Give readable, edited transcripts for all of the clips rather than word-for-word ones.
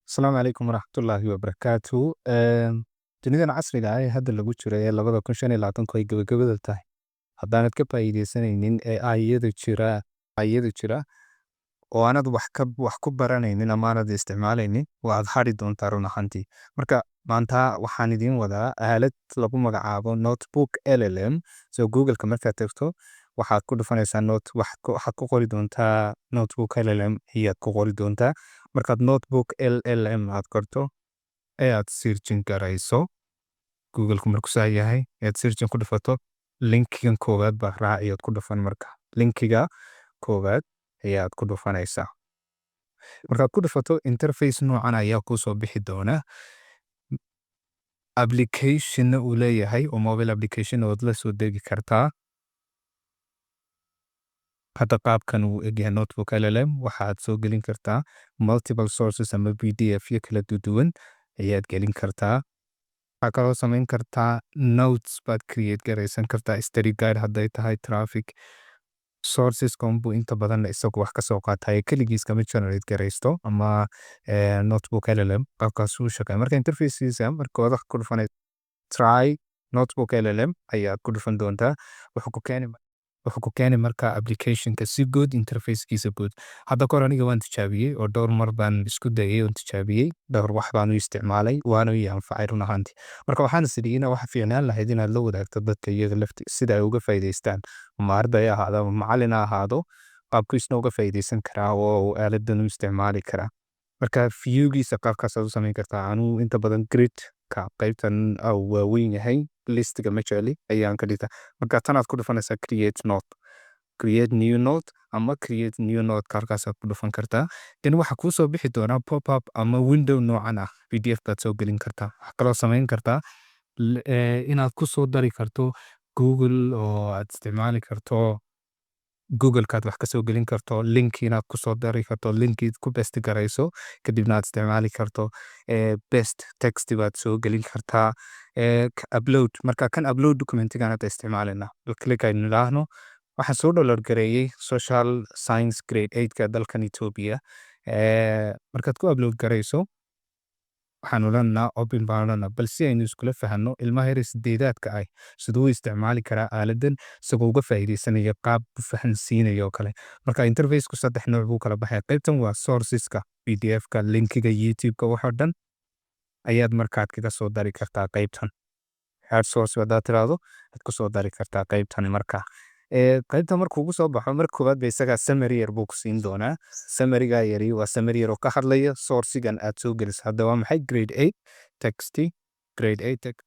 Asalaamu calaykum waraxmatullaahi wabarakaatu. Dunidan casriga ah ee hadda lagu jiro ee 2025 ay gabagabada tahay, haddaanad ka faa'iidaysanaynin ee AI-yada jira oo aanad wax ku baranaynin ama aanad isticmaalaynin, waad hadhi doontaa run ahaantii. Marka maanta waxaan idiin wadaa aalad lagu magacaabo Notebook LLM. So Google-ka markaad tagto, waxaad ku dhufanaysaa note, waxaad ku qori doontaa Notebook LLM ayaad ku qori doontaa. Markaad Notebook LLM aad qorto ee aad searching garayso, Google-ku markuu saa yahay ee aad searching ku dhufato, linkigan koowaad baa raaci ood ku dhufan. Marka linkiga koowaad ayaad ku dhufanaysaa. Markaad ku dhufato, interface noocan ayaa kuu soo bixi doona. Application uu leeyahay oo mobile application ood la soo degi kartaa. Hadda qaabkan uu egyahay Notebook LLM, waxaad soo gelin kartaa multiple sources ama PDF yo kala duwan ayaad gelin kartaa. Waxaa kaloo samayn kartaa notes baad create garaysan kartaa, study guide hadday tahay, traffic sources buu inta badan isagu wax kasoo qaataya, keligiis kama generate garaysto ama Notebook LLM qaabkaas uu shaqeeya. Marka interfacekiisa marka hore ku dhufanay, try Notebook LLM ayaad ku dhufan doontaa. Wuxuu ku keeni marka applicationka si guud, interfacekiisa guud. Hadda kahor aniga waan tijaabiyey oo dhowr mar baan isku dayay oon tijaabiyey, dhowr wax baan u isticmaalay, waana ii anfacay run ahaantii. Marka waxaan is idhi ina waxa fiicnaan lahayd inaad la wadaagto dadka iyaga lafti sida ay uga faa'iidaystaan, ama arday ha ahaado ama macallin ha ahaado, qaabku isna uga faa'iidaysan karaa oo uu aaladan u isticmaali karaa. Marka viewgiisa qaabkaas aad u samayn kartaa. Anuu inta badan grid-ka qaybtan uu waaweyn yahay, listiga ma jecli, ayaan ka dhigtaa. Marka tanaad ku dhufanaysaa, create note, create new note ama create new note, halkaasaad ku dhufan kartaa. Then waxaa kuu soo bixi doonaa pop up ama window noocan ah. PDF baad soo gelin kartaa. Waxaa kaloo samayn kartaa inaad ku soo dari karto Google oo aad isticmaali karto Google-kaad wax kasoo gelin karto, link inaad kusoo dari karto, linkii ku paste garayso, kadibna aad isticmaali karto. Paste text baad soo gelin kartaa, upload. Marka kan upload documentigan hadda isticmaalina, click aynu idhaahno. Waxaan soo download gareeyey social science grade 8ka dalkan Ethiopia. Markaad ku upload garayso, waxaan odhanaa open baan odhanaa, bal si aynu iskula fahanno ilmaha yar ee sideedaadka ah siduu u isticmaali karaa aaladan isagoo uga faa'iidaysanaya qaab u fahansiinaya oo kale. Marka interfaceku saddex nooc buu kala baxaya. Qaybtan waa sourceska, PDF-ka, linkiga YouTube-ka, waxoo dhan ayaad markaad kaga soo dari kartaa qaybtan. Add source haddaad tiraahdo, aad kusoo dari kartaa qaybtan. Marka qaybta markuu ugu soo baxo, marka koowaad ba isagaa summary yar buu ku siin doonaa. Summary-ga yari waa summary yar oo ka hadlaya sourcigan aad soo geliso. Hadda waa maxay? Grade 8 text, grade 8 text,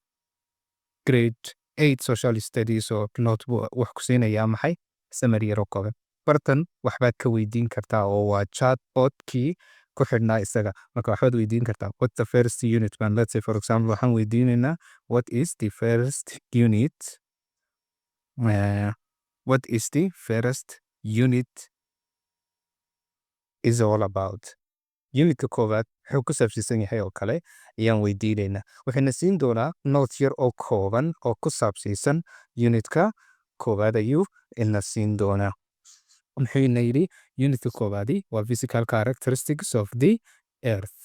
grade 8 social studies oo note buu wax ku siinayaa. Maxay? Summary yar oo kooban. Bartan waxbaad ka weydiin kartaa oo waa chatbot-kii ku xidhnaa isaga. Marka waxbaad weydiin kartaa. What's the first unit baan, let's say for example, waxaan weydiinaynaa what is the first unit is all about, unitka koowaad wuxuu ku saabsiisan yahay oo kale ayaan weydiinaynaa. Wuxuuna siin doonaa note yar oo kooban oo ku saabsiisan unitka koowaad ayuu ina siin doonaa. Muxuu ina yidhi? Unitka koowaadi waa physical characteristics of the earth.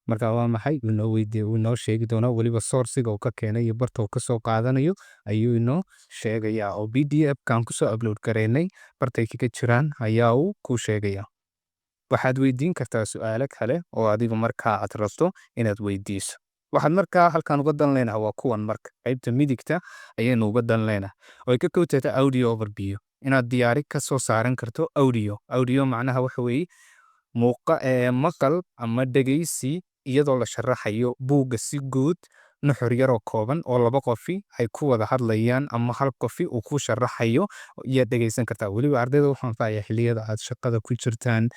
Marka waa maxay? Wuu inoo weydiiye, wuu inoo sheegi doonaa. Weliba sourciga uu ka keenay iyo barta uu kasoo qaadanayo ayuu inoo sheegayaa, oo PDF kan kusoo upload gareynay bartay kaga jiraan ayaa uu ku sheegaya. Waxaad weydiin kartaa su'aalo kale oo adigu markaa aad rabto inaad weydiiso. Waxaad markaa halkan uga dan leenahay waa kuwan. Marka qaybta midigta ayaynu uga dan leenahay oo ay ka kowtata audio overview, inaad diyaari ka soo saaran karto audio. Audio macnaha waxa weeye muuqa maqal ama dhegeysi iyadoo la sharaxayo buugga si guud, nuxur yaroo kooban oo laba qofi ay ku wada hadlayaan ama hal qofi uu ku sharaxayo iyaad dhegeysan kartaa. Weliba ardayda waxaan anfacaya xilliyada aad shaqada ku jirtaan,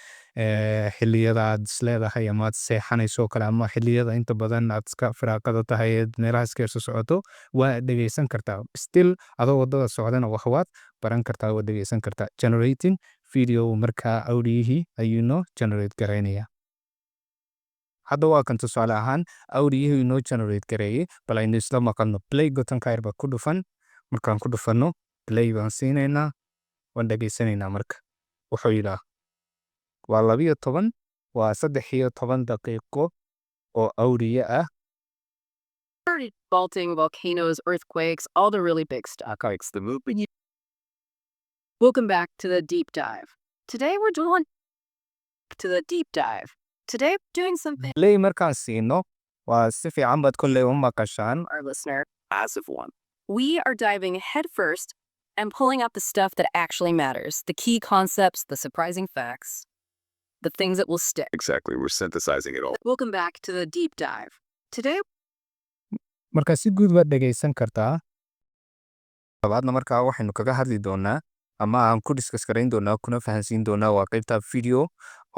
xilliyada aad isleedahay ama aad seexanayso oo kale, ama xilliyada inta badan aad iska firaaqada tahay eed meelaha iska yarso socoto, waa dhegeysan kartaa. Still adoo wadada socdana wax waad baran kartaa, waad dhegeysan kartaa. Generating video, markaa audiyihii ayuu inoo generate garaynaya. Hadda waa kan, tusaale ahaan, audiyihii inoo generate gareeyey. Bal aynu isla maqalno. Play buttonka yar baa ku dhufan. Markaan ku dhufanno, play baan siinaynaa, waan dhegeysanaynaa. Marka wuxuu yidhaa waa 12. Waa 13 daqiiqo oo audio ah. Faulting, volcanoes, earthquakes, all the really big stuff. Welcome back to the deep dive. Today we're doing to the deep dive. Today we're doing something Play markaan siino, waa si fiican baad kolley u maqashaan. Our listener as of one. We are diving headfirst and pulling out the stuff that actually matters, the key concepts, the surprising facts, the things that will stick. Exactly. We're synthesizing it all. Welcome back to the deep dive. Today Marka si guud baad dhegaysan kartaa. Labaadna markaa waxaynu kaga hadli doonaa ama aan ku discuss garayn doonaa kuna fahansiin doonaa waa qaybta video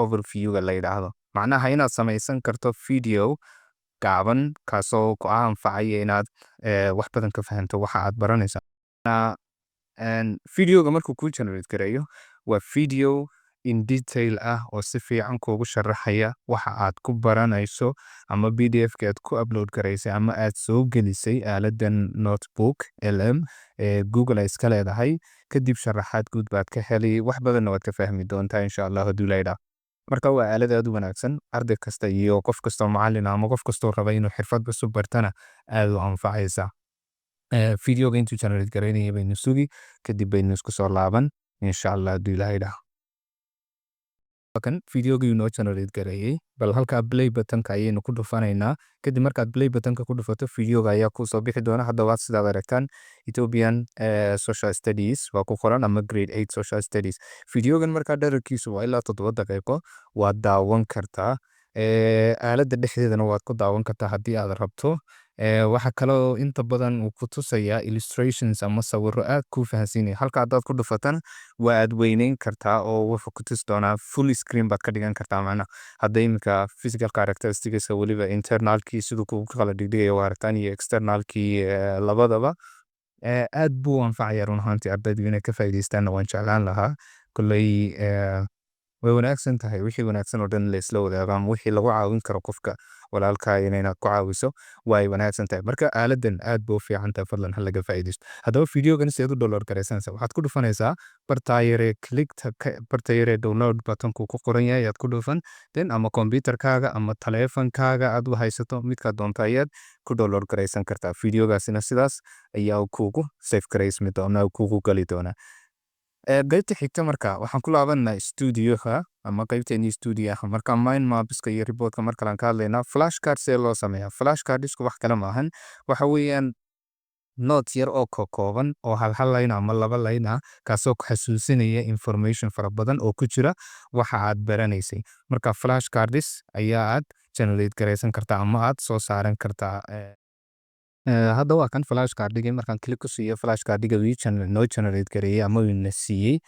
overview-ga la yidhaahdo, macnaha inaad samaysan karto video gaaban kaasoo ku anfacaya inaad wax badan ka fahanto waxa aad baranaysa. Videoga markuu kuu generate gareeyo, waa video in detail ah oo si fiican kuugu sharaxaya waxa aad ku baranayso ama PDF-ka aad ku upload garaysay ama aad soo gelisay aaladan Notebook LM ee Google ay iska leedahay. Kadib sharaxaad guud baad ka heli, wax badanna waad ka fahmi doontaa, insha Allah, hadduu la yidhaahdo. Marka waa aalad aad u wanaagsan, arday kasta iyo qof kastoo macallin ah ama qof kastoo raba inuu xirfad cusub bartana aad u anfacaysa. Videoga intuu generate garaynaya baynu sugi, kadib baynu isku soo laaban, insha Allah, hadduu Ilaahay dhaho. Kan videogii noo generate gareeyey, bal halkaa play buttonka ayaynu ku dhufanaynaa. Kadib markaad play buttonka ku dhufato, videoga ayaa kuu soo bixi doona. Hadda waad sidaad aragtaan, Ethiopian Social Studies waa ku qoran ama Grade 8 Social Studies. Videogan markaa dhererkiisu waa ilaa 7 daqiiqo. Waad daawan kartaa aaladda dhexdeedana waad ku daawan kartaa haddii aad rabto. Waxa kaloo inta badan uu ku tusayaa illustrations ama sawirro aad kuu fahansiinaya. Halka haddaad ku dhufatana, waa aad weyneyn kartaa oo wuxuu ku tusi doonaa full screen baad ka dhigan kartaa. Macnaha hadda iminka physical characteristics, weliba internalkii siduu kugu kala dhigdhigayo waa aragtaan, iyo externalkii labadaba. Aad buu u anfacaya run ahaantii. Ardaydu inay ka faa'iidaystaanna waan jeclaan lahaa. Kolley way wanaagsan tahay wixii wanaagsan oo dhan la isla wadaago ama wixii lagu caawin karo qofka walaalkaa inaad ku caawiso way wanaagsan tahay. Marka aaladan aad bay u fiican tahay, fadlan ha laga faa'iidaysto. Haddaba videogan sideed u download garaysanaysaa? Waxaad ku dhufanaysaa bartaa yare clickta, barta yare download buttonku ku qoran yahay ayaad ku dhufan. Then ama computerkaaga ama taleefankaaga aad u haysato, midkaad doonto ayaad ku download garaysan kartaa. Videogaasina sidaas ayaa kuugu save garaysmi doonaa, kuugu gali doonaa. Qaybta xigta marka waxaan ku laabanaa studioha ama qaybteennii studioha. Marka mind mapska iyo reportka mar kalean ka hadlaynaa. Flashcard see loo sameeyaa? Flashcardisku wax kale maahan, waxa weeyaan note yar oo kooban oo hal hal line ama laba line ah, kaasoo ku xasuusinaya information fara badan oo ku jira waxa aad baranaysay. Marka flashcards ayaa aad generate garaysan kartaa ama aad soo saaran kartaa. Hadda waa kan flashcardigii. Markaan click ku siiyo flashcardiga wii noo generate gareeyay ama uu na siiyey,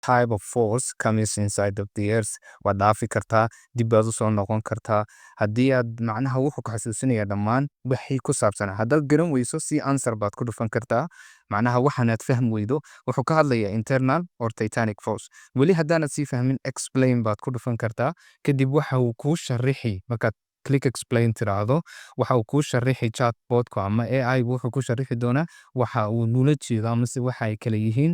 type of force comes inside of the earth, waad dhaafi kartaa, dib baad usoo noqon kartaa haddii aad macnaha wuxuu ku xasuusinaya dhammaan wixii ku saabsanaa. Haddaad garan weyso, si answer baad ku dhufan kartaa. Macnaha waxaanaad fahmi weydo, wuxuu ka hadlayaa internal or titanic force, weli haddaanad sii fahmin, explain baad ku dhufan kartaa. Kadib waxa uu kuu sharixi, markaad click explain tiraahdo, waxa uu kuu sharixi chatbotku ama AI wuxuu ku sharixi doonaa waxa uu nula jeedo amase waxa ay kala yihiin,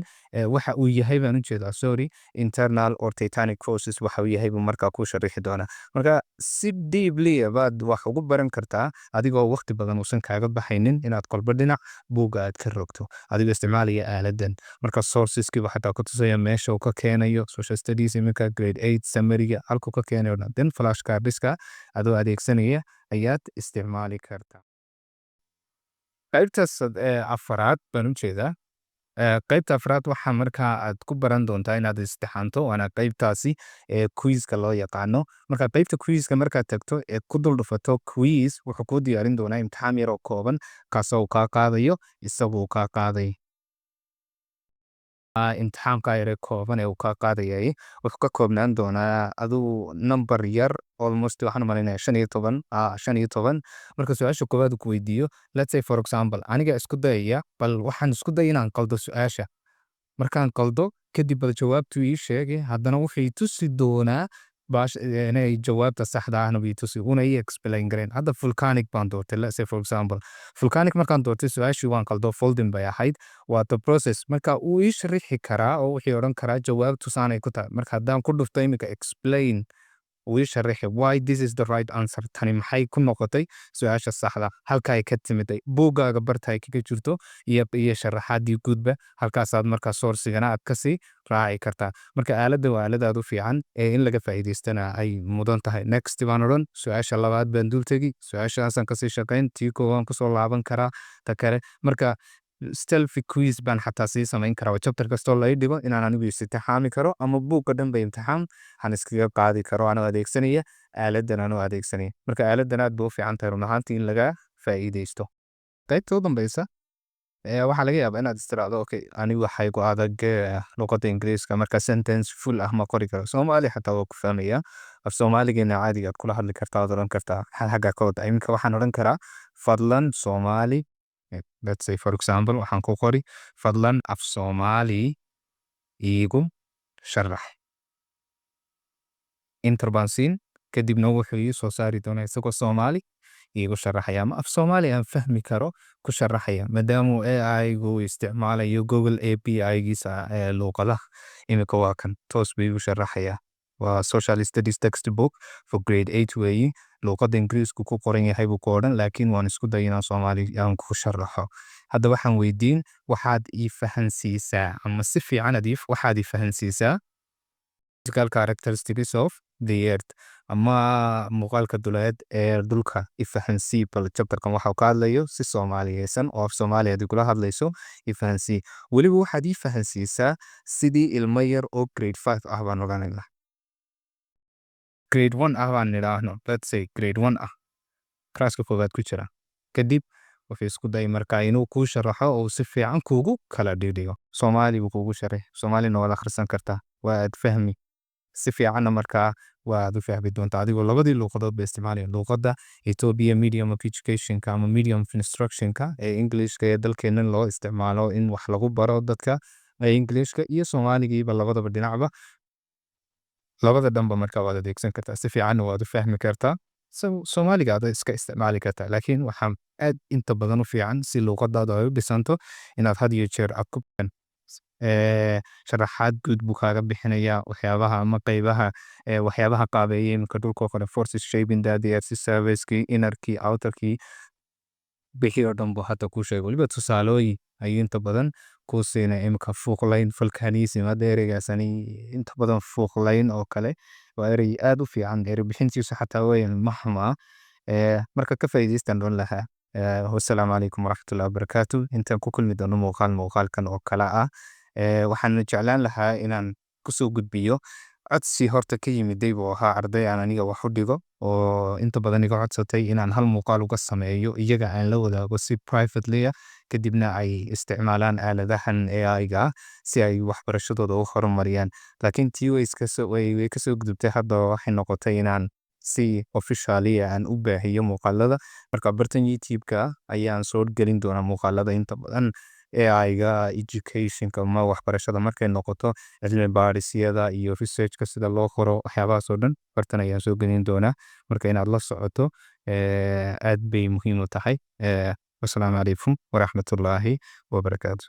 waxa uu yahay baan ujeedaa, sorry, internal or titanic forces waxa uu yahay buu markaa kuu sharixi doonaa. Marka si deeply baad wax ugu baran kartaa adigoo waqti badan uusan kaaga baxaynin inaad kolba dhinac buugga aad ka rogto, adigoo isticmaalaya aaladan. Marka sourceskiiba xataa ku tusaya, meesha uu ka keenayo social studies iminka grade 8 summary-ga halkuu ka keenayo dhan. Then flashcardiska adoo adeegsanaya ayaad isticmaali kartaa. Qaybta afaraad baan ujeedaa. Qaybta afraad waxaa markaa aad ku baran doontaa inaad istixaanto, waana qaybtaasi ee quizka loo yaqaano. Marka qaybta quizka markaad tagto eed ku dul dhufato quiz, wuxuu kuu diyaarin doonaa imtixaan yar oo kooban kaasoo uu kaa qaadayo, isagu uu kaa qaaday. Imtixaanka yar ee kooban ee uu kaa qaadayay wuxuu ka koobnaan doonaa aduu number yar, almost waxaan u malaynayaa 15, 15. Marka su-aasha koowaad uu ku weydiiyo, let's say for example, aniga isku dayaya, bal waxaan isku daya inaan qaldo su-aasha. Markaan qaldo kadib, bal jawaabtu ii sheegay. Haddana wuxuu i tusi doonaa baash inay jawaabta saxda ahna ii tusi una ii explain gareyn. Hadda volcanic baan doortay, let's say for example volcanic markaan doortay, su-aashii waan qaldo, folding bay ahayd. Waa the process. Marka uu ii sharixi karaa oo wuxuu odhan karaa jawaabtu saanay ku tahay. Marka haddaan ku dhufto iminka explain. Uu ii sharaxi why this is the right answer, tani maxay ku noqotay su-aasha saxda, halka ay ka timiday, buuggaaga barta ay kaga jirto iyo sharaxaadii guudba halkaasaad markaa source-igana aad kasii raaci kartaa. Marka aaladda waa aalad aad u fiican ee in laga faa'iidaystana ay mudan tahay. Next baan odhan, su-aasha labaad baan dul tegi, su-aashaasaan kasii shaqayn, tii koowaan kusoo laaban karaa, ta kale. Marka self quiz baan xataa sii samayn karaa oo chapter kastoo la ii dhigo inaan anigu is imtixaami karo ama buugga dhan ba imtixaan aan iskaga qaadi karo anoo adeegsanaya aaladdan anoo adeegsanaya. Marka aaladdan aad bay u fiican tahay run ahaantii in laga faa'iidaysto. Qaybta u dambeysa waxaa laga yaabaa inaad istiraahdo, "Okay, anigu waxay ku adag luqadda Ingiriiska, marka sentence full ah ma qori karo." Soomaali xataa waa ku fahmaya. Af Soomaaligeena caadiga aad kula hadli kartaa, waad odhan kartaa xagga ka wada. Iminka waxaan odhan karaa, "Fadlan Soomaali," let's say, for example, waxaan ku qori, "Fadlan af Soomaali iigu sharax." Enter baan siin, kadibna wuxuu ii soo saari doonaa isagoo Soomaali iigu sharaxaya ama af Soomaali aan fahmi karo ku sharaxaya, maadaama AI-gu isticmaalayo Google API-giisa ee luuqadaha. Imika waa kan, toos buu iigu sharaxaya. Waa social studies textbook for grade 8 weeyi. Luuqadda Ingiriisku ku qoran yahay buu ku odhan, laakiin waan isku day inaan Soomaali aan ku sharaxo. Hadda waxaan weydiin, "Waxaad ii fahansiisaa ama si fiican adiif waxaad ii fahansiisaa physical characteristics of the earth ama muuqaalka duleed ee dhulka i fahansii. Bal chapterkan waxa uu ka hadlayo si Soomaaliyeysan oo af Soomaali aad igula hadlayso i fahansii. Weliba waxaad ii fahansiisaa sidii ilmo yar oo grade 5 ah," baan odhanaynaa, grade 1 ah baan nidhaahno, let's say grade 1 ah, classka koowaad ku jira. Kadib wuxuu isku day markaa inuu kuu sharaxo oo si fiican kuugu kala dhigdhigo. Soomaali buu kuugu sharax, Soomaalina waad akhrisan kartaa, waad fahmi si fiicanna. Markaa waad u fahmi doontaa adigoo labadii luuqadood ba isticmaalaya, luuqadda Ethiopia medium of educationka ama medium of instructionka ee Englishka ee dalkeena loo isticmaalo in wax lagu baro dadka ee Englishka iyo Soomaaligiiba, labadaba dhinacba, labada dhanba. Markaa waad adeegsan kartaa, si fiicanna waad u fahmi kartaa. So Soomaaliga aad iska isticmaali kartaa, laakiin waxaa aad inta badan u fiican si luuqadaadu ay u dhisanto inaad had iyo jeer aad ku sharaxaad guud buu kaaga bixinayaa waxyaabaha ama qeybaha waxyaabaha qaabeeyay iminka dhulka oo kale, forces shaping that the earth surface-kii, innerkii, outerkii, wixii oo dhan buu hadda kuu sheegay. Weliba tusaalooyin ayuu inta badan kuu siinaya. Iminka fuuqlayn, volcanism, hadda ereygaasani inta badan fuuqlayn oo kale waa erey aad u fiican, erey bixintiisu xataa weyn ma xumaa. Marka ka faa'iidaystaan odhan lahaa. Wassalaamu calaykum waraxmatullahi wabarakaatu. Intaan ku kulmi doono muuqaal muuqaalkan oo kale ah, waxaan jeclaan lahaa inaan kusoo gudbiyo codsi horta ka yimiday buu ahaa arday aan aniga wax u dhigo oo inta badan iga codsatay inaan hal muuqaal uga sameeyo, iyaga aan la wadaago si privately ah, kadibna ay isticmaalaan aaladahan AI-ga si ay waxbarashadooda u horumariyaan. Laakiin tii way kasoo gudubtay. Hadda waxay noqotay inaan si officially aan u baahiyo muuqaalada. Marka bartan YouTube-ka ayaan soo gelin doonaa muuqaalada inta badan AI-ga, educationka ama waxbarashada markay noqoto, cilmi baadhisyada iyo researchka sida loo qoro, waxyaabahaas oo dhan bartan ayaan soo gelin doonaa. Marka inaad la socoto aad bay muhiim u tahay. Wasalaamu calaykum waraxmatullaahi wabarakaatu.